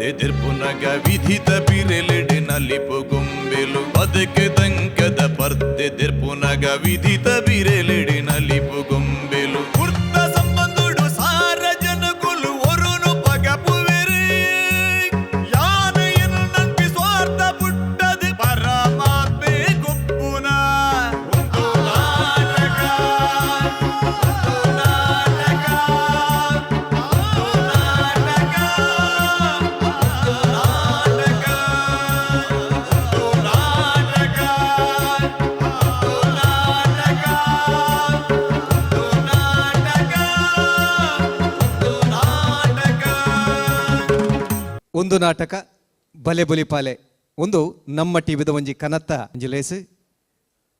ಪರ್ದೆದಿರ್ಪುನಗ ವಿಧಿತ ಬಿರೆಲೆಡೆ ನಲಿಪು ಗೊಂಬೆಲು ಬದುಕು ದಂಕದ ಪರ್ದೆದಿರ್ಪುನಗ ವಿಧಿತ ಬಿರೆಲೆಡೆ ನಲಿಪು ಗೊಂಬೆಲು ಕುರ್ತ ಸಂಬಂಧುಡು ಸಾರ ಜನಕುಲು ಒರುನು ಪಗಪುವೆರು ಯಾನು ಎನ್ನಂಪಿ ಸ್ವಾರ್ಥ ಪುಟ್ಟದು ಪರಮಾತ್ಮೆ ಗುಪ್ಪುನ ಒಂದು ನಾಟಕ ಒಂದು ನಾಟಕ ಒಂದು ನಾಟಕ ಒಂದು ನಾಟಕ ಒಂದು ನಾಟಕ ಒಂದು ನಾಟಕ ಒಂದು ನಾಟಕ ಒಂದು ನಾಟಕ. ಒಂದು ನಾಟಕ ಬಲೆ ಬೊಲಿಪಾಲೆ ಒಂದು ನಮ್ಮ ಟಿವಿದ ಒಂಜಿ ಕನತ್ತ ಒಂಜಿ ಲೇಸು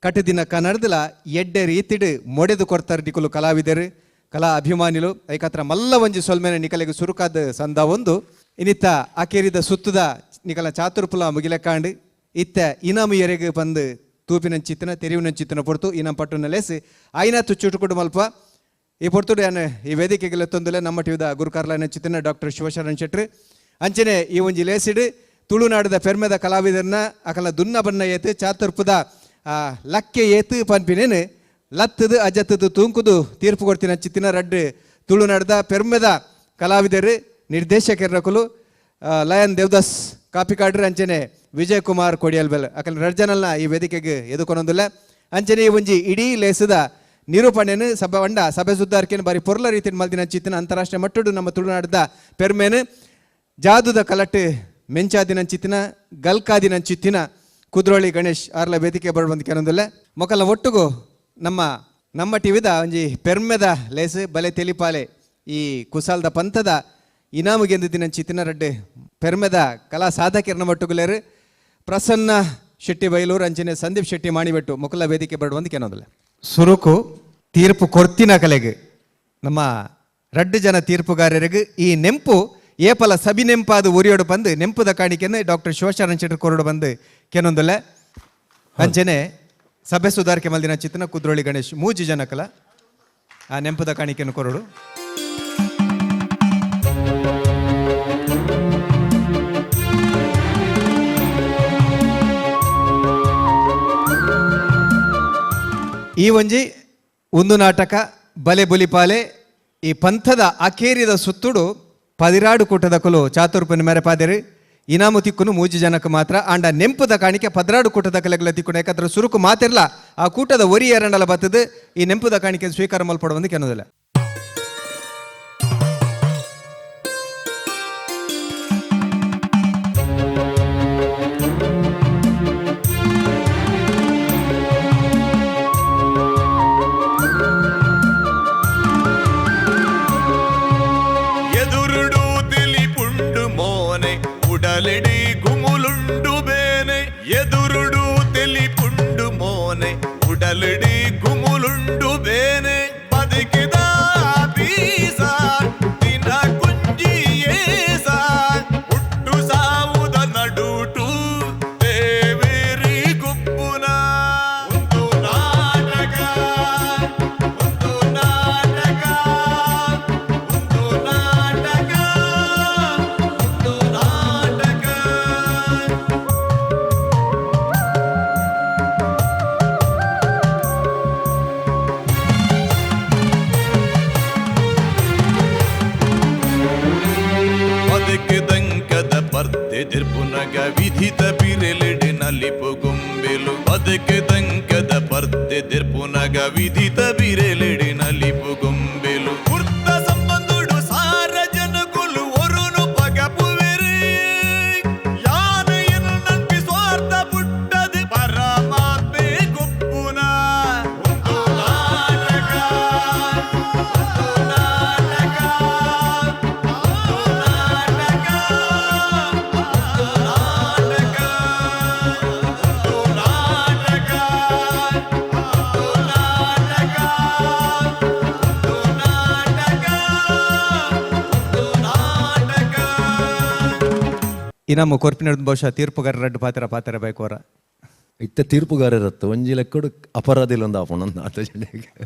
ಕಟ್ಟದಿನ ಕನ್ನಡದಲ ಎಡ್ಡೆ ರೀತಿಡ್ ಮೊಡೆದು ಕೊಡ್ತಾರೆ ನಿಕುಲು ಕಲಾವಿದರು, ಕಲಾ ಅಭಿಮಾನಿಲು. ಐಕತ್ರ ಮಲ್ಲ ಒಂಜಿ ಸೊಲ್ಮೆನ ನಿಕಲೆಗ್ ಸುರುಕಾದ ಸಂದ ಒಂದು ಇನಿತ್ತ ಅಕೇರಿದ ಸುತ್ತದ ನಿಕಲ ಚಾತುರ್ಪುಲ ಮುಗಿಲಕಾಂಡ್ ಇತ್ತ ಇನಾಮು ಎರೆಗ್ ಬಂದು ತೂಪಿನಂಚಿತ್ತನ ತೆರಿವಿನಂಚಿತ್ತನ ಪೊರ್ತು ಇನಾಮ್ ಪಟ್ಟುನ ಲೇಸು ಆಯ್ನ ತುಚ್ಚುಟುಕುಡು ಮಲ್ಪ ಈ ಪೊರ್ತುಡು ಯಾನ್ ಈ ವೇದಿಕೆಗೆ ತೊಂದಲೆ ನಮ್ಮ ಟಿವಿದ ಗುರುಕಾರ್ಲಾಯನ ಚಿತ್ತನ ಡಾಕ್ಟರ್ ಶಿವಶರಣ್ ಶೆಟ್ರು ಅಂಚನೆ ಈ ಒಂಜಿ ಲೇಸಿಡ್ ತುಳುನಾಡದ ಪೆರ್ಮೆದ ಕಲಾವಿದರನ್ನ ಅಕಲ ದುನ್ನ ಬಣ್ಣ ಏತು ಚಾತುರ್ಪುದ ಲಕ್ಕೆ ಏತು ಪನ್ಪಿನೇನು ಲತ್ತದು ಅಜತ್ತದು ತೂಂಕುದು ತೀರ್ಪು ಕೊಡ್ತಿನ ಚಿತ್ತಿನ ರಡ್ಡು ತುಳುನಾಡದ ಪೆರ್ಮೆದ ಕಲಾವಿದರು ನಿರ್ದೇಶಕರಕುಲು ಲಯನ್ ದೇವದಾಸ್ ಕಾಪಿಕಾಡ್ರು ಅಂಚನೆ ವಿಜಯ್ ಕುಮಾರ್ ಕೊಡಿಯಲ್ಬೆಲ್ ಅಕಲ್ ರಡ್ಜನಲ್ನ ಈ ವೇದಿಕೆಗೆ ಎದುಕೊನೊಂದಿಲ್ಲ. ಅಂಚನೆ ಈ ಒಂಜಿ ಇಡೀ ಲೇಸದ ನಿರೂಪಣೆನು ಸಭೆ వంಡ ಸಭೆ ಸುದ್ದಾರ್ಕೆನ್ ಬಾರಿ ಪೊರ್ಲ ರೀತಿಯ ಮಲ್ದಿನ ಚಿತ್ತಿನ ಅಂತಾರಾಷ್ಟ್ರೀಯ ಮಟ್ಟಡು ನಮ್ಮ ತುಳುನಾಡದ ಪೆರ್ಮೇನು ಜಾದುದ ಕಲಟ್ ಮೆಂಚಾದಿನ ಚಿತ್ತಿನ ಗಲ್ಕಾದಿನ ಚಿತ್ತಿನ ಕುದ್ರೋಳಿ ಗಣೇಶ್ ಆರ್ಲ ವೇದಿಕೆ ಬರುವಂತ ಕೆನೊಂದಿಲ್ಲ. ಮೊಕಲ ಒಟ್ಟುಗು ನಮ್ಮ ನಮ್ಮ ಟಿವಿದ ಒಂಜಿ ಪೆರ್ಮೆದ ಲೇಸ್ ಬಲೆ ತೆಲಿಪಾಲೆ ಈ ಕುಸಾಲ್ದ ಪಂಥದ ಇನಾಮು ಗೆಂದಿನ ಚಿತ್ತಿನ ರಡ್ಡೆ ಪೆರ್ಮೆದ ಕಲಾ ಸಾಧಕರನ್ನ ಮಟ್ಟುಗುಲೇರು ಪ್ರಸನ್ನ ಶೆಟ್ಟಿ ಬೈಲೂರು ಅಂಚನೆ ಸಂದೀಪ್ ಶೆಟ್ಟಿ ಮಾಣಿಬೆಟ್ಟು ಮೊಕಲ ವೇದಿಕೆ ಬರುವಂತ ಕೆನೊಂದಿಲ್ಲ. ಸುರುಕು ತೀರ್ಪು ಕೊರ್ತಿನ ಕಲೆಗೆ ನಮ್ಮ ರಡ್ಡು ಜನ ತೀರ್ಪುಗಾರರಿಗೆ ಈ ನೆಂಪು ಏಪಲ ಸಬಿ ನೆಂಪಾದ ಉರಿಯೋಡು ಬಂದು ನೆಂಪುದ ಕಾಣಿಕೆಯನ್ನು ಡಾಕ್ಟರ್ ಶಿವಶರಣ್ ಶೆಟ್ಟರ್ ಕೊರಡು ಬಂದು ಕೆನೊಂದಲ್ಲ. ಅಂಚನೆ ಸಭೆ ಸುಧಾರಿಕೆ ಮಲ್ದಿನ ಚಿತ್ತನ ಕುದ್ರೋಳಿ ಗಣೇಶ್ ಮೂಜಿ ಜನಕಲ ಆ ನೆಂಪುದ ಕಾಣಿಕೆಯನ್ನು ಕೊರಡು. ಈ ಒಂಜಿ ಒಂದು ನಾಟಕ ಬಲೆ ಬುಲಿಪಾಲೆ ಈ ಪಂಥದ ಅಕೇರಿದ ಸುತ್ತುಡು ಪದಿರಾಡು ಕೂಟದ ಕುಲು ಚಾತುರ್ಪನ ಮೇರೆ ಪಾದೇರು ಇನಾಮು ತಿಕ್ಕುನು ಮೂಜಿ ಜನಕ್ಕೆ ಮಾತ್ರ ಆಂಡ ನೆಂಪುದ ಕಾಣಿಕೆ ಪದ್ರಾಡು ಕೂಟದ ಕಲೆಗಳ ತಿಕ್ಕುನು. ಯಾಕಂದ್ರೆ ಸುರುಕು ಮಾತಿರ್ಲ ಆ ಕೂಟದ ಒರಿ ಎರಡಲ ಬತ್ತದು ಈ ನೆಂಪುದ ಕಾಣಿಕೆ ಸ್ವೀಕಾರ ಮಲ್ಪಡುವಂದು ಕೆನೋದಿಲ್ಲ. ಎದುರುಡು ತಿಳಿಪುಂಡು ಮೋನೆ ಉಡಲೆಡಿ ಗುಮುಲುಂಡು ಬೇನೆ ಎದುರುಡು ತಿಳಿಪುಂಡು ಮೋನೆ ಉಡಲೆಡಿ ಗುಮುಲುಂಡು ಬೇನೆ ಬದುಕಿದ ಬೀಸ ದಿನ ಕುಂಜಿ ಏಸ ಹುಟ್ಟು ಸಾವುದ ನಡುಟು ದೇವೇರಿ ಗುಪ್ಪುನ ಒಂದು ನಾಟಕ ಒಂದು ನಾಟಕ ಒಂದು ನಾಟಕ ಒಂದು ನಾಟಕ. ಬದುಕಿದಂಕದ ಪರ್ದೆದಿರ್ಪುನಗ ವಿಧಿತ ಬಿರೆಲೆಡೆ ನಲಿಪು ಗೊಂಬೆಲು ಬದುಕಿದಂಕದ ಪರ್ದೆದಿರ್ಪುನಗ ವಿಧಿತ ಬಿರೆಲೆಡೆ ನಲಿಪು ಗೊಂಬೆಲು ಕುರ್ತ ಸಂಬಂಧುಡು ಸಾರ ಜನಕುಲು ಒರುನು ಪಗಪುವೆರು ಯಾನು ಎನ್ನಂಪಿ ಸ್ವಾರ್ಥ ಪುಟ್ಟದು ಪರಮಾತ್ಮೆ ಗುಪ್ಪುನ ಒಂದು ನಾಟಕ ಒಂದು ನಾಟಕ ಒಂದು ನಾಟಕ ಒಂದು ನಾಟಕ ಒಂದು ನಾಟಕ ಒಂದು ನಾಟಕ ಒಂದು ನಾಟಕ ಒಂದು ನಾಟಕ. ಇನಾಮು ಕೊರ್ಪಿನ ಬಹುಶಃ ತೀರ್ಪುಗಾರ ರಡ್ಡು ಪಾತ್ರ ಪಾತ್ರ ಬೇಕು ಅವರ ಇತ್ತೆ ತೀರ್ಪುಗಾರರತ್ತು ಒಂಜಿ ಲೆಕ್ಕಡು ಅಪರಾಧಿಲೊಂದು ಆಪುಂಡು ಆತ ಜನಕ್ಕೆ.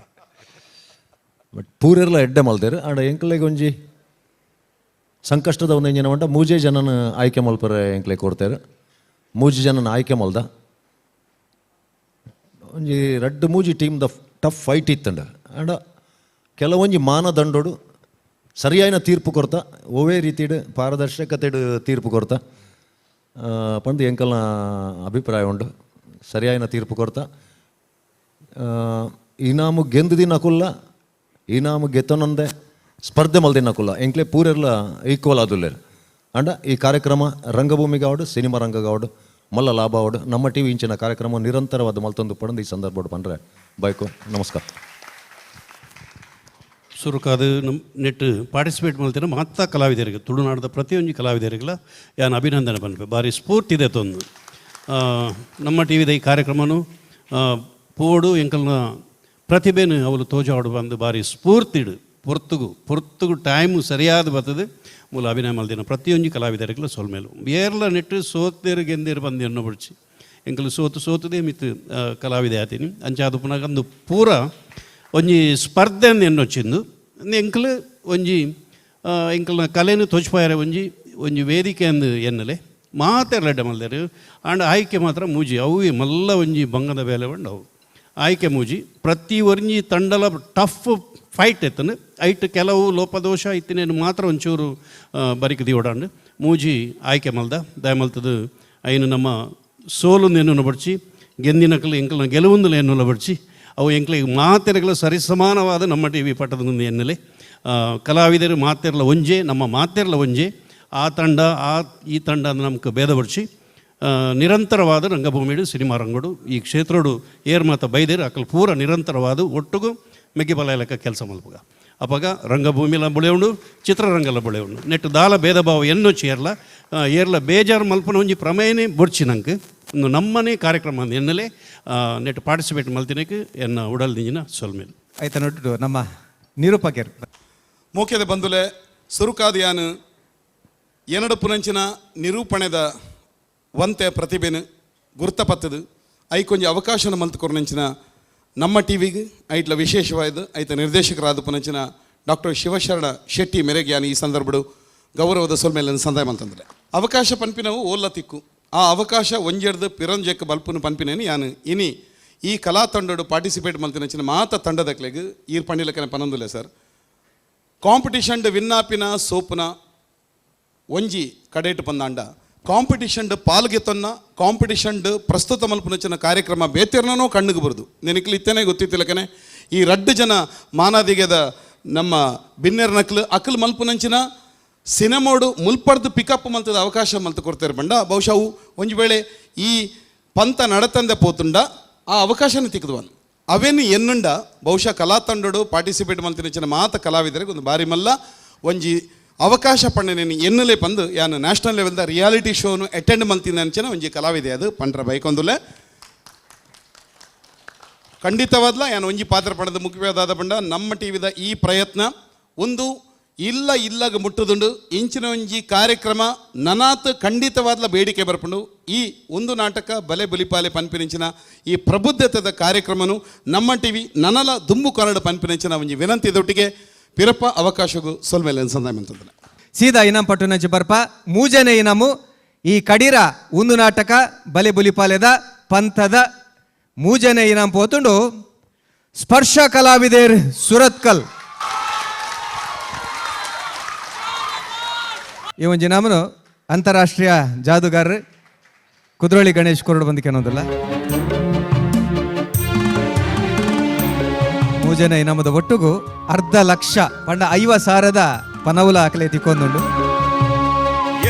ಬಟ್ ಪೂರೆರ್ಲ ಎಡ್ಡೆ ಮಲ್ತೆರ್ ಆಂಡ ಎಂಕಲೆಗ್ ಒಂಜಿ ಸಂಕಷ್ಟದ ಒಂದು ಎಂಜಿನ ಮಂಟ ಮೂಜೆ ಜನನ ಆಯ್ಕೆ ಮಲ್ಪರೆ ಎಂಕ್ಲೆ ಕೊಡ್ತಾರೆ. ಮೂಜಿ ಜನನ ಆಯ್ಕೆ ಮಲ್ದ ಒಂಜಿ ರಡ್ಡು ಮೂಜಿ ಟೀಮ್ದ ಟಫ್ ಫೈಟ್ ಇತ್ತಂಡ. ಆಂಡ ಕೆಲವೊಂಜಿ ಮಾನದಂಡೋಡು ಸರಿಯಾಯಿನ ತೀರ್ಪು ಕೊರ್ತ, ಒವೇ ರೀತಿಡ್ ಪಾರದರ್ಶಕತೆಡ್ ತೀರ್ಪು ಕೊರ್ತ ಪಂದು ಎಂಕಲ್ನ ಅಭಿಪ್ರಾಯ ಉಂಡು. ಸರಿಯಾಯಿನ ತೀರ್ಪು ಕೊರ್ತ ಇನಾಮು ಗೆಂದು ದಿನಕುಲ್ಲ, ಇನಾಮು ಗೆತ್ತನೊಂದೆ ಸ್ಪರ್ಧೆ ಮಲ್ದಿನಕುಲ್ಲ ಎಂಕ್ಲೆ ಪೂರೆರ್ಲ ಈಕ್ವಲ್ ಆದುಲ್ಲೇರು. ಅಂಡ ಈ ಕಾರ್ಯಕ್ರಮ ರಂಗಭೂಮಿಗಾವಡು ಸಿನಿಮಾ ರಂಗಗಾವಡು ಮಲ್ಲ ಲಾಭ ಆವಡು. ನಮ್ಮ ಟಿ ವಿ ಇಂಚಿನ ಕಾರ್ಯಕ್ರಮ ನಿರಂತರವಾದ ಮಲ್ತೊಂದು ಪಡಂದು ಈ ಸಂದರ್ಭ ಪಂಡ್ರೆ ಬೈಕು. ನಮಸ್ಕಾರ. ಸುರುಕಾದ ನಮ್ಮ ನೆಟ್ ಪಾರ್ಟಿಸಿಪೇಟ್ ಮಲ್ತಿನ ಮಾತಾ ಕಲಾವಿದರಿಗೆ, ತುಳುನಾಡದ ಪ್ರತಿಯೊಂದು ಕಲಾವಿದರಿಗೆಲ್ಲ ಯಾನ್ ಅಭಿನಂದನೆ ಪನ್ಪೆ. ಭಾರಿ ಸ್ಫೂರ್ತಿ ಇದೆ ತೊಂದು ನಮ್ಮ ಟಿ ವಿದ ಈ ಕಾರ್ಯಕ್ರಮನು ಪೋಡು ಎಂಕಲ್ನ ಪ್ರತಿಭೆನು ಅವಳು ತೋಜಾಡು ಬಂದು ಭಾರಿ ಸ್ಫೂರ್ತಿಡು ಪೊರ್ತುಗು ಪೊರ್ತುಗು ಟೈಮು ಸರಿಯಾದ ಬರ್ತದೆ. ಮೂಲ ಅಭಿನಯ ಮಲ್ದಿನ ಪ್ರತಿಯೊಂದು ಕಲಾವಿದರಿಗೆಲ್ಲ ಸೊಲ್ಮೇಲು. ಏರ್ಲ ನೆಟ್ಟು ಸೋತೇರು ಗೆಂದೇರು ಬಂದು ಎನ್ನೋ ಬಡ್ಚಿ ಎಂಕಲು ಸೋತು ಸೋತದೇ ಮಿತ್ತು ಕಲಾವಿದೆ ಆತೀನಿ. ಅಂಚಾದ ಪುನಗ ಅಂದು ಪೂರ ಒಂಜಿ ಸ್ಪರ್ಧೆ ಎನ್ನೊಚ್ಚಿಂದು ಎಂಕಲು ಒಂಜಿ ಎಂಕಲ್ನ ಕಲೆನು ತೋಚ್ಪಾಯರೆ ಒಂಜಿ ಒಂಜಿ ವೇದಿಕೆ ಅಂದು ಎನ್ನಲೆ ಮಾತೆರ್ಲ ಮಲ್ದೇರು. ಆಂಡ ಆಯ್ಕೆ ಮಾತ್ರ ಮೂಜಿ ಅವು ಮಲ್ಲ ಒಂಜಿ ಬಂಗದ ಬೇಲೆ ಉಂಡು. ಅವು ಆಯ್ಕೆ ಮೂಜಿ ಪ್ರತಿ ಒಂಜಿ ತಂಡಲ ಟಫ್ ಫೈಟ್ ಎತ್ತನು. ಐಟ್ ಕೆಲವು ಲೋಪದೋಷ ಇತ್ತಿನೇನು ಮಾತ್ರ ಒಂಚೂರು ಬರಿಕ್ ದಿವಡಾಂಡು ಮೂಜಿ ಆಯ್ಕೆ ಮಲ್ದ ದಯಮಲ್ತದು ಐನು ನಮ್ಮ ಸೋಲು ನೆನ್ನುನ ಬಡ್ಚಿ ಗೆಂದಿನಕಲು ಎಂಕಲ್ನ ಗೆಲುವೊಂದು ಎನ್ನುಲ ಬಡ್ಚಿ ಅವು ಎಂಕ್ಲೆ ಮಾತೆರೆಗಳ ಸರಿಸಮಾನವಾದ ನಮ್ಮ ಟಿ ವಿ ಪಟ್ಟದ ಎನ್ನಲೆ ಕಲಾವಿದರು ಮಾತೆರ್ಲ ಒಂಜೆ ನಮ್ಮ ಮಾತೆರ್ಲ ಒಂಜೆ. ಆ ತಂಡ ಆ ಈ ತಂಡ ನಮ್ಗೆ ಭೇದ ಬಡ್ಚಿ ನಿರಂತರವಾದ ರಂಗಭೂಮಿಡು ಸಿನಿಮಾ ರಂಗಡು ಈ ಕ್ಷೇತ್ರಡು ಏರ್ ಮಾತ ಬೈದೇರು ಅಕಲ್ ಪೂರ ನಿರಂತರವಾದ ಒಟ್ಟುಗು ಮೆಗ್ಗಿ ಲೆಕ್ಕ ಕೆಲಸ ಮಲ್ಪುಗ. ಅಪಗ ರಂಗಭೂಮಿಲ ಬುಳೆಯುಂಡು ಚಿತ್ರರಂಗಲ ಬುಳೆಯುಂಡು ನೆಟ್ಟು ದಾಲ ಭೇದ ಭಾವ ಎನ್ನೋ ಚೇರ್ಲ ಏರ್ಲ ಬೇಜಾರು ಮಲ್ಪನ ಒಂಜಿ ಪ್ರಮೇಯನೇ ಬೊಡ್ಚಿ ನಂಗೆ ಒಂದು ನಮ್ಮನೇ ಕಾರ್ಯಕ್ರಮ ಎನ್ನಲೆ ನೆಟ್ಟು ಪಾರ್ಟಿಸಿಪೇಟ್ ಮಲ್ತಿನಕ್ಕೆ ಎನ್ನ ಉಡಲ್ ದಿಂಜಿನ ಸೊಲ್ಮೇಲೆ. ಆಯ್ತಾ ನೋಟು ನಮ್ಮ ನಿರೂಪಕರು ಮೋಕ್ಯದ ಬಂಧುಲೆ ಸುರುಕಾದಿಯಾನು ಏನಡ ಪುನಂಚಿನ ನಿರೂಪಣೆದ ವಂತೆ ಪ್ರತಿಭೆನು ಗುರ್ತಪತ್ತದು ಐಕೊಂಜಿ ಅವಕಾಶನ ಮಲ್ತು ಕೊರ್ನಂಚಿನ ನಮ್ಮ ಟಿ ವಿಗೆ ಐಟ್ಲ ವಿಶೇಷವಾದ ಐತ ನಿರ್ದೇಶಕರಾದ ಪುನಂಚಿನ ಡಾಕ್ಟರ್ ಶಿವಶರಣ ಶೆಟ್ಟಿ ಮೆರೆಗೆ ಯಾನು ಈ ಸಂದರ್ಭಡು ಗೌರವದ ಸೊಲ್ಮೇಲೆ ಸಂದಾಯ ಮಲ್ತಂದ್ರೆ ಅವಕಾಶ ಪನ್ಪಿನವು ಓಲ್ಲ ತಿಕ್ಕು ಆ ಅವಕಾಶ ಒಂಜೆಡ್ದು ಪಿರಂಜೆಕ್ ಬಲ್ಪುನು ಪನ್ಪಿನೇನು ಯಾನು ಇನಿ ಈ ಕಲಾ ತಂಡಡು ಪಾರ್ಟಿಸಿಪೇಟ್ ಮಲ್ತಿನಂಚಿನ ಮಾತ ತಂಡದಕ್ಲೆಗ್ ಈರ್ ಪಂಡಿಲಕನೆ ಪನೊಂದುಲ್ಲೆ ಸರ್. ಕಾಂಪಿಟಿಷನ್ ವಿನ್ನಾಪಿನ ಸೋಪುನ ಒಂಜಿ ಕಡೇಟು ಪಂದಾಂಡ ಕಾಂಪಿಟಿಷನ್ ಪಾಲ್ಗೆತೊನ್ನ ಕಾಂಪಿಟಿಷನ್ ಪ್ರಸ್ತುತ ಮಲ್ಪುನಚಿನ ಕಾರ್ಯಕ್ರಮ ಬೇತಿರ್ನೋ ಕಣ್ಣಿಗೆ ಬರುದು ನೆನಕ್ಲು ಇತ್ತನೇ ಗೊತ್ತಿತ್ತಿಲ್ಲಕನೆ ಈ ರಡ್ಡು ಜನ ಮಾನಾದಿಗೆದ ನಮ್ಮ ಬಿನ್ನೆರ್ ನಕ್ಲು ಅಕಲ್ ಮಲ್ಪುನಂಚಿನ ಸಿನಿಮೋಡು ಮುಲ್ಪಡ್ದು ಪಿಕಪ್ ಮಲ್ತದ ಅವಕಾಶ ಮಲ್ತು ಕೊಡ್ತಾರೆ ಬಂಡ ಬಹುಶಃ ಅವು ಒಂಜಿ ವೇಳೆ ಈ ಪಂತ ನಡತಂದೆ ಪೋತುಂಡ ಆ ಅವಕಾಶನ ತಿಕ್ಕದುವನ್ ಅವೇನು ಎನ್ನುಂಡ ಬಹುಶಃ ಕಲಾ ತಂಡಡು ಪಾರ್ಟಿಸಿಪೇಟ್ ಮಲ್ತಿನಚಿನ ಮಾತ ಕಲಾವಿದರಿಗೆ ಒಂದು ಬಾರಿ ಮಲ್ಲ ಒಂಜಿ ಅವಕಾಶ ಪಣ್ಣನೇನು ಎನ್ನಲೆ ಪಂದು ಯಾನು ನ್ಯಾಷನಲ್ ಲೆವೆಲ್ದ ರಿಯಾಲಿಟಿ ಶೋನು ಅಟೆಂಡ್ ಮಲ್ತಿನ ಅಂಚಿನ ಒಂಜಿ ಕಲಾವಿದೆ ಅದು ಪಂಡ್ರ ಬೈಕೊಂದುಲೆ ಖಂಡಿತವಾದ್ಲ ಯಾನು ಒಂಜಿ ಪಾತ್ರ ಪಡೆದ ಮುಖ್ಯವಾದ ಬಂಡ ನಮ್ಮ ಟಿವಿದ ಈ ಪ್ರಯತ್ನ ಒಂದು ಇಲ್ಲ ಇಲ್ಲಗ ಮುಟ್ಟುದುಂಡು ಇಂಚಿನ ಒಂಜಿ ಕಾರ್ಯಕ್ರಮ ನನಾತ್ ಖಂಡಿತವಾದ್ಲ ಬೇಡಿಕೆ ಬರ್ಪುಂಡು. ಈ ಒಂದು ನಾಟಕ ಬಲೆ ಬುಲಿಪಾಲೆ ಪನ್ಪಿನಿಂಚಿನ ಈ ಪ್ರಬುದ್ಧತೆದ ಕಾರ್ಯಕ್ರಮನು ನಮ್ಮ ಟಿವಿ ನನಲ ದುಂಬು ಕನ್ನಡ ಪನ್ಪಿನಿಂಚಿನ ಒಂಜಿ ವಿನಂತಿ ದೊಟ್ಟಿಗೆ ಪಿರಪ್ಪ ಅವಕಾಶಗೂ ಸೊಲ್ಮೇಲೆ ಸಂದಾಯ. ಸೀದಾ ಇನಾಮ್ ಪಟ್ಟುನಂಚಿ ಬರ್ಪ ಮೂಜನೆ ಇನಾಮು ಈ ಕಡೀರ ಒಂದು ನಾಟಕ ಬಲೆ ಬುಲಿಪಾಲೆದ ಪಂಥದ ಮೂಜನೆ ಇನಾಮ್ ಪೋತುಂಡು ಸ್ಪರ್ಶ ಕಲಾವಿದೇರ್ ಸುರತ್ಕಲ್. ಈ ಒಂಜಿ ನಾಮನು ಅಂತಾರಾಷ್ಟ್ರೀಯ ಜಾದುಗಾರರು ಕುದ್ರೋಳಿ ಗಣೇಶ್ ಕೊರಡು ಬಂದಿಕೆನೋದಿಲ್ಲ. ಮೂಜನೆ ಇನಾಮದ ಒಟ್ಟುಗು ಅರ್ಧ ಲಕ್ಷ ಪಂಡ 50,000 ಪನವುಲ ಆಕಲೆ ತಿಕ್ಕೊಂದುಂಡು.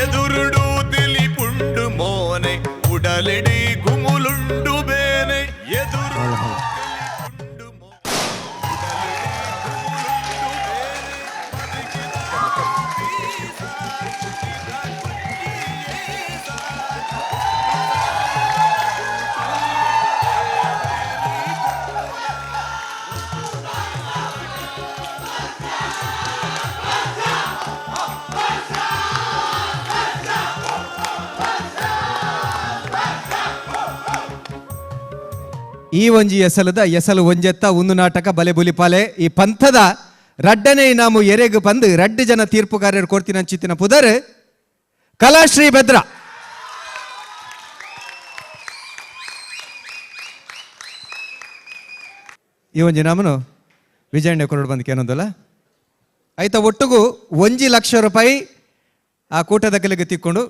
ಎದುರುಡು ತಿಳಿಪುಂಡು ಮೋನೆ ಉಡಲೆಡಿ ಗುಮುಲುಂಡು ಬೇನೆ ಎದುರು ಈ ಒಂಜಿ ಎಸಲದ ಎಸಲು ಒಂಜೆತ್ತ ಒಂದು ನಾಟಕ ಬಲೆ ಬುಲಿಪಾಲೆ ಈ ಪಂಥದ ರಡ್ಡನೇ ಇನಾಮು ಎರೆಗ್ ಪಂದು ರಡ್ಡು ಜನ ತೀರ್ಪುಗಾರರು ಕೊಡ್ತಿನಂಚಿತ್ತಿನ ಪುದರ್ ಕಲಾಶ್ರೀ ಬೆದ್ರ. ಈ ಒಂಜಿ ನಾಮನು ವಿಜಯಣ್ಣ ಕೊರಡು ಬಂದಕ್ಕೆ ಏನೊಂದಲ್ಲ ಆಯ್ತಾ ಒಟ್ಟುಗು 1 ಲಕ್ಷ ರೂಪಾಯಿ ಆ ಕೂಟದ ಕಲೆಗೆ ತಿಕ್ಕೊಂಡು.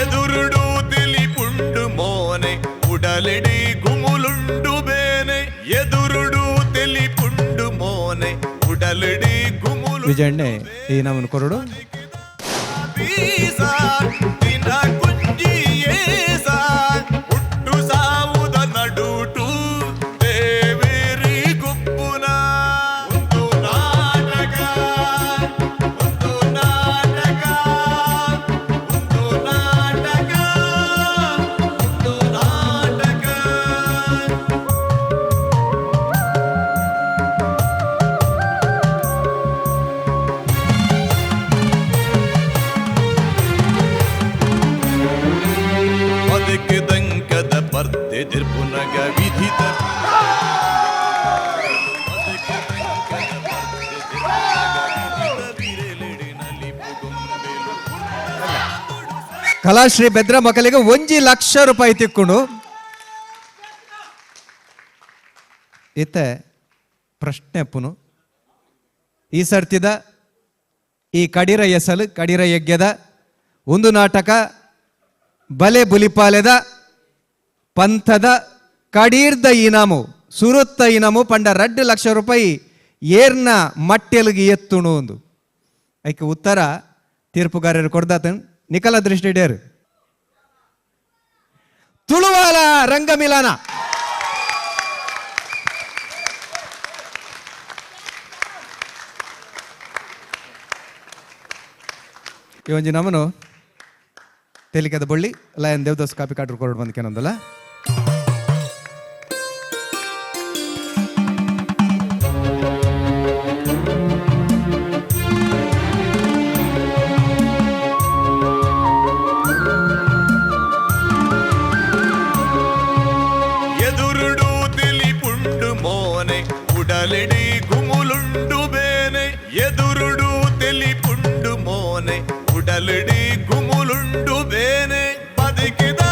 ಎದುರುಡು ತಿಳಿಪುಂಡು ಮೋನೆ ಉಡಲಿಡಿ ಗುಮುಲುಂಡು ಬೇನೆ ಎದುರುಡು ತಿಳಿಪುಂಡು ಮೋನೆ ಉಡಲಿಡಿ ಗುಮುಲು ವಿಜಯಣ್ಣೆ ಈ ನಾಮನು ಕೊರಡು. ಬೀಸ ದಿನ ಕುಂಜಿ ಏಸ ಹುಟ್ಟು ಸಾವುದ ನಡುಟು ದೇವೇರಿ ಗುಪ್ಪುನ ಒಂದು ನಾಟಕ ಒಂದು ನಾಟಕ ಒಂದು ನಾಟಕ ಒಂದು ನಾಟಕ. ಅದಕ್ಕೆ ದಂಕದ ಪರ್ದೆದಿರ್ಪುನಗ ವಿಧಿತ ಅದಕ್ಕೆ ದಂಕದ ಪರ್ದೆದಿರ್ಪುನಗ ವಿಧಿತ ಬಿರೆಲೆಡಿನಲಿ ಪುಗೊಂಬೆಲು. ಕಲಾಶ್ರೀ ಬೆದ್ರ ಮಕ್ಕಳಿಗೆ 1 ಲಕ್ಷ ರೂಪಾಯಿ ತಿಕ್ಕೊಂಡು. ಇತ್ತೆ ಪ್ರಶ್ನೆ ಅಪ್ಪನು, ಈ ಸರ್ತಿದ ಈ ಕಡಿರ ಎಸಲು ಕಡಿರ ಯಜ್ಞದ ಒಂದು ನಾಟಕ ಬಲೆ ಬುಲಿಪಾಲೆದ ಪಂಥದ ಕಡೀರ್ದ ಇನಾಮು ಸುರುತ್ತ ಇನಾಮು ಪಂಡ 2 ಲಕ್ಷ ರೂಪಾಯಿ ಏರ್ನ ಮಟ್ಟೆಲ್ಗೆ ಎತ್ತುಣು ಒಂದು. ಐಕೆ ಉತ್ತರ ತೀರ್ಪುಗಾರರು ಕೊಡ್ದಾತನ್ ನಿಕಲ ದೃಷ್ಟಿ ಇಡ್ಯಾರು. ತುಳುವಾಲ ರಂಗಮಿಲನ. ಈ ಒಂಜಿ ನಮನು ತೇಲಿಕದ ಬಳ್ಳಿ ಲಯನ್ ದೇವದಾಸ್ ಕಾಪಿ ಕಾಟ್ರು ಕೊರಡು ಬಂದ ಕೇನೊಂದಲ್ಲ. ಎದುರುಡು ತಿಳಿಪುಂಡು ಮೋನೆ ಉಡಲಿಡಿ ಗುಮುಲುಂಡು ಬೇನೆ ಎದುರುಡು ತಿಳಿಪುಂಡು ಮೋನೆ ಉಡಲಿಡಿ ಗುಮುಲುಂಡು ಬೇನೆ ಬದುಕಿದ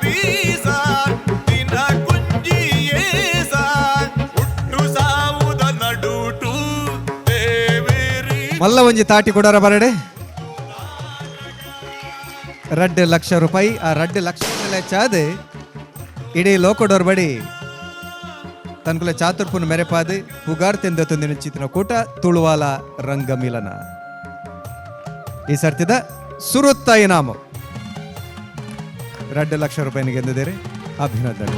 ಬೀಸ ದಿನ ಕುಂಜಿ ಏಸ ಹುಟ್ಟು ಸಾವುದ ನಡುಟು ದೇವೇರಿ. ಮಲ್ಲ ಒಂಜಿ ತಾಟಿ ಕೊಡಾರ ಬರಡೆ. 2 ಲಕ್ಷ ರೂಪಾಯಿ. ಆ 2 ಲಕ್ಷ ಚಾದ್ ಇಡೀ ಲೋಕಡೋರ್ ಬಡಿ ತನ್ಕುಲ ಚಾತುರ್ಪುನ ಮೆರೆಪಾದು ಪುಗಾರ್ ತೆಂದ ತಂದಿನ ಚಿತ್ತಿನ ಕೂಟ ತುಳುವಾಲ ರಂಗಮಿಲನ. ಈ ಸರ್ತಿದ ಸುರುತ್ತ ಇನಾಮು 2 ಲಕ್ಷ ರೂಪಾಯಿನ ಗೆದ್ದಿದ್ದೀರಿ. ಅಭಿನಂದನೆ.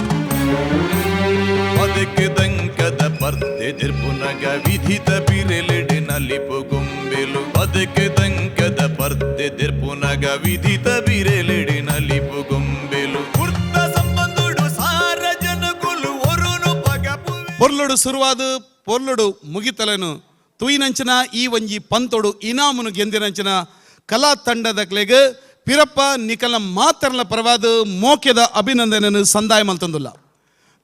ಅದಕ್ಕೆ ದಂಕದ ಪರ್ದೆದಿರ್ಪುನಗ ವಿಧಿತ ಬಿರೆಲೆಡಿನಲ್ಲಿ ಪುಗೊಂಬೆಲು ಅದಕ್ಕೆ ದಂಕದ ಪರ್ದೆದಿರ್ಪುನಗ ವಿಧಿತ ಬಿರೆಲೆಡಿನಲ್ಲಿ ಪುಗೊಂಬೆಲು ಕುರ್ತ ಸಂಬಂಧುಡು ಸಾರ ಜನಗುಲು ಒರುನು ಪಗಪು. ಪೊರ್ಲುಡು ಸುರುವಾದ ಪೊರ್ಲುಡು ಮುಗಿತಲೆನು ತುಯಿನಂಚಿನ ಈ ಒಂಜಿ ಪಂತೊಡು ಇನಾಮುನು ಗೆಂದಿನಂಚಿನ ಕಲಾ ತಂಡದ ಕ್ಲೆಗ್ ಪಿರಪ್ಪ ನಿಕಲ ಮಾತರ್ಲ ಪರವಾದ ಮೋಕ್ಯದ ಅಭಿನಂದನೆಯನ್ನು ಸಂದಾಯ ಮಲ್ತಂದುಲ್ಲ.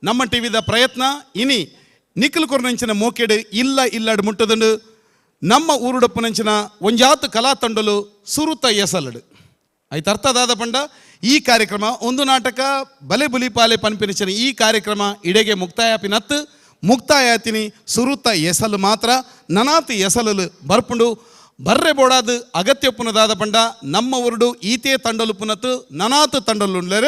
ನಮ್ಮ ಟಿವಿದ ಪ್ರಯತ್ನ ಇನಿ ನಿಖಲ್ ಕೊರ್ನಂಚಿನ ಮೋಕೆಡು ಇಲ್ಲ ಇಲ್ಲಡು ಮುಟ್ಟದಂಡು. ನಮ್ಮ ಊರುಡಪ್ಪನಂಚಿನ ಒಂಜಾತು ಕಲಾ ತಂಡಲು ಸುರುತ ಎಸಲಡು ಐತ ಅರ್ಥದಾದ ಪಂಡ ಈ ಕಾರ್ಯಕ್ರಮ ಒಂದು ನಾಟಕ ಬಲೆ ಬುಲಿಪಾಲೆ ಪನ್ಪಿನಚಿನ ಈ ಕಾರ್ಯಕ್ರಮ ಇಡೆಗೆ ಮುಕ್ತಾಯ ಪಿನತ್ತು ಮುಕ್ತಾಯ ತಿನಿ ಸುರುತ ಎಸಲು ಮಾತ್ರ. ನನಾತ್ ಎಸಲಲು ಬರ್ಪುಂಡು ಬರ್ರೆ ಬೋಡಾದ ಅಗತ್ಯ ಪುನದಾದ ಪಂಡ ನಮ್ಮ ಊರುಡು ಈತೇ ತಂಡಲು ಪುನತ್ತು ನನಾತ್ ತಂಡಲು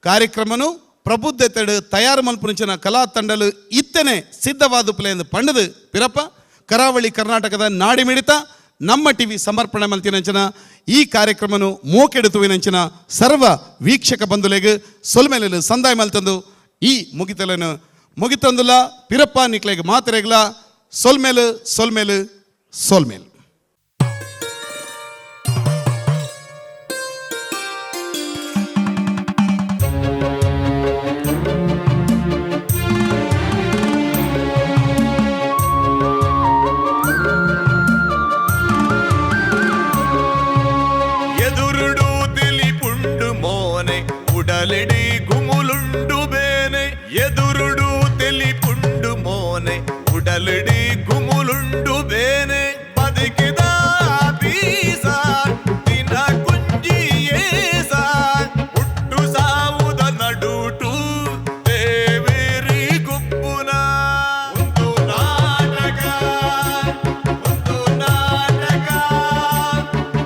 ಕಾರ್ಯಕ್ರಮನು ಪ್ರಬುದ್ಧತೆಡು ತಯಾರು ಮಲ್ಪುನಂಚಿನ ಕಲಾ ತಂಡಲು ಇತ್ತನೆ ಸಿದ್ಧವಾದ ಪ್ಲೇಂದು ಪಂಡದು ಪಿರಪ್ಪ ಕರಾವಳಿ ಕರ್ನಾಟಕದ ನಾಡಿಮಿಡಿತ ನಮ್ಮ ಟಿವಿ ಸಮರ್ಪಣೆ ಮಲ್ತಿನಂಚಿನ ಈ ಕಾರ್ಯಕ್ರಮನು ಮೋಕೆಡುತ್ತುವಿನಂಚಿನ ಸರ್ವ ವೀಕ್ಷಕ ಬಂಧುಲೆಗ್ ಸೊಲ್ಮೆಲೆಲು ಸಂದಾಯ ಮಲ್ತಂದು ಈ ಮುಗಿತಲೆನು ಮುಗಿತಂದುಲ. ಪಿರಪ್ಪ ನಿಕ್ಲೆಗ್ ಮಾತ್ರೆಗ್ಲ ಸೊಲ್ಮೇಲು ಸೊಲ್ಮೇಲು ಸೊಲ್ಮೇಲು. ಉಡಲಡಿ ಗುಮುಲುಂಡು ಬೇನೆ ಬದುಕಿದ ಬೀಸ ದಿನ ಕುಂಜಿ ಏಸ ಹುಟ್ಟು ಸಾವುದ ನಡುಟು ದೇವೇರಿ ಗುಪ್ಪುನ ಒಂದು ನಾಟಕ ಒಂದು ನಾಟಕ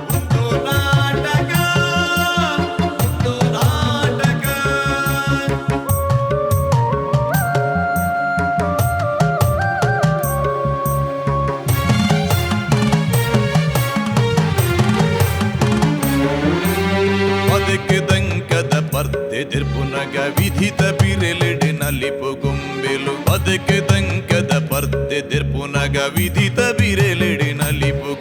ಒಂದು ನಾಟಕ ಒಂದು ನಾಟಕ. ಬದುಕಿದಂಕದ ಪರ್ದೆದಿರ್ಪುನಗ ವಿಧಿತ ಬಿರೆಲೆಡೆ ನಲಿಪು ಗೊಂಬೆಲು ಬದುಕಿದಂಕದ ಪರ್ದೆದಿರ್ಪುನಗ ವಿಧಿತ ಬಿರೆಲೆಡೆ ನಲಿಪು.